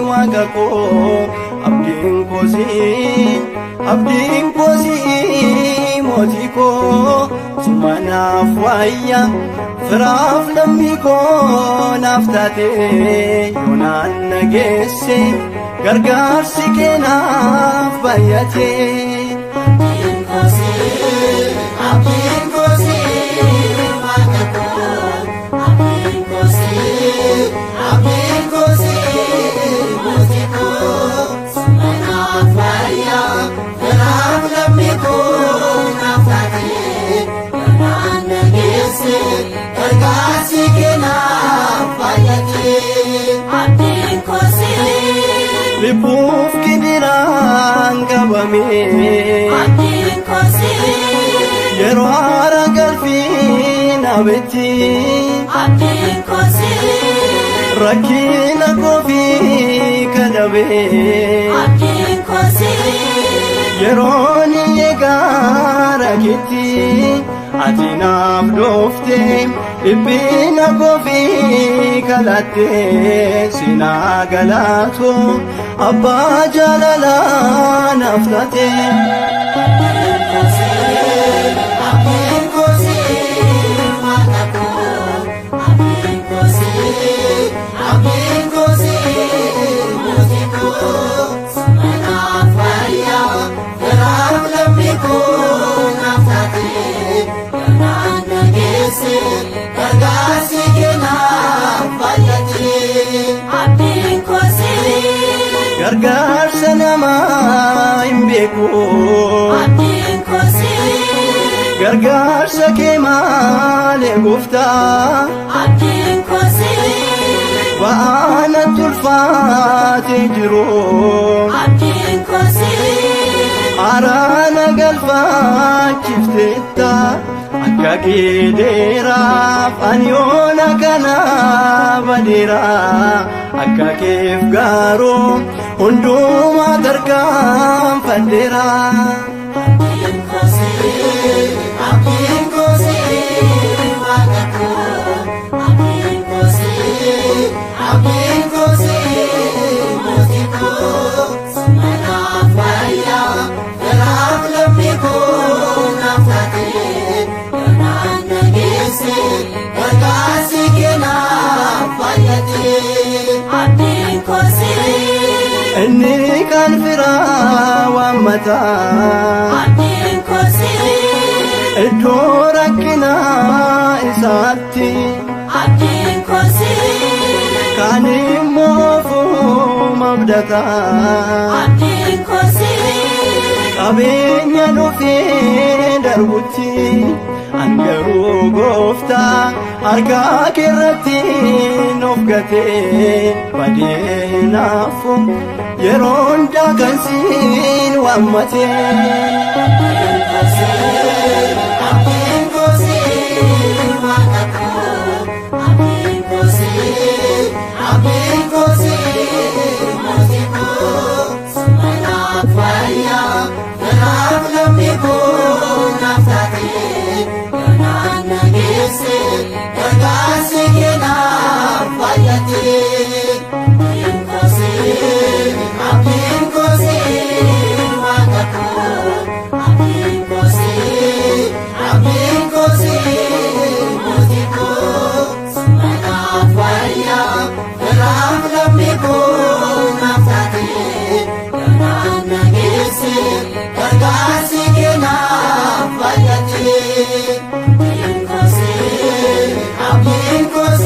Waaqa koo, abdiin koosii, abdiin koosii, mootii koo, suma naaf wayya. Firaaf lammii koo naaf taate, yoonaan na geesse gargaarsi kee naaf baay'ate. Abdiin koosii, abdiin koosii, Waaqa koo. Abdiin koosii, abdiin koosii, mootii koo. Suma naaf wayya, firaaf lammii koo naaf taate, yoonaan na geesse gargaarsi kee naaf baay'ate. Abdiin koosii. Lubbuuf gidiraan qabame. Abdiin koosii. Yeroo haara galfii naabetti. Abdiin koosii. Rakkina koofii kadhabe. Abdiin koosii. Yeroon eegaa keetti ati naaf dhoofte, dhiphina koofii kalatte, sinaa galaatu abbaa jaalalaa naaf taate. Abdiin koosii, Waaqa koo. Abdiin koosii, abdiin koosii, mootii koo. Suma naaf wayya, firaaf lammii koo naaf taate, yoonaan na geesse gargaarsi kee naaf baay'ate. Abdiin koosii. Gargaarsa namaa hin beeku. Abdiin koosii. Gargaarsa kee malee, gooftaa. Abdiin koosii. Ba'aan ulfaatee jiru. Abdiin koosii. Araana galfaachifteetta akka geedeeraaf, ani yoona kana badeera, akka keef garuu hundumaa tarkaanfadheera. Abdiin koosii, abdiin koosii, Waaqa koo. Abdiin koosii, abdiin koosii, mootii koo. Suma naaf wayya, firaaf lammii koo naaf taate, yoonaan na geesse gargaarsi kee naaf baay'ate. Abdiin koosii. Inni kan firaa waammataa. Abdiin koosii. Iddoo rakkinaa isaatti. Abdiin koosii. Kaan immoo ofuma abdataa. Abdiin koosii. Qabeenya dhufee darbutti, an garuu gooftaa harkaa keerratti of gatee badee hinaafu, yeroo hundaa kan siin waammatee. Abdiin koosii, Waaqa koo. Abdiin koosii, abdiin koosii, mootii koo. Suma naaf wayya, firaaf lammii koo naaf taate, yoonaan na geesse gargaarsi kee naaf baay'ate. Abdiin koosii, abdiin koosii, Waaqa koo. Abdiin koosii, abdiin koosii, mootii koo. Suma naaf wayya, firaaf lammii koo naaf taate, yoonaan na geesse gargaarsi kee naaf baay'ate. Abdiin koosii, abdiin koosii.